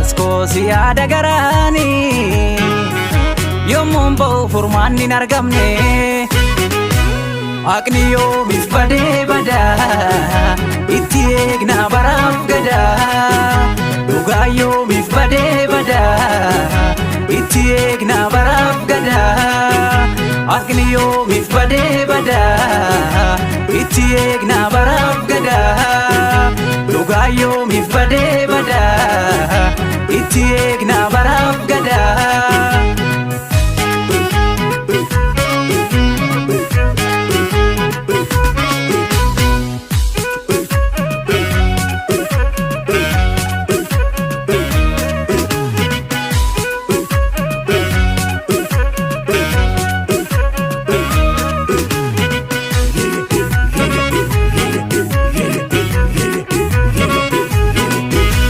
As koo si yaada garaani, yommuun ba'u furmaanni hin argamne. Haqni yoomiif badee badaa? Itti eegna baraaf gadaa. Dhugaa yoomiif badee badaa? Itti eegna baraaf gadaa. Haqni yoomiif badee badaa? Itti eegna baraaf gadaa. Dhugaa yoomiif badee badaa? Itti eegna baraaf gadaa.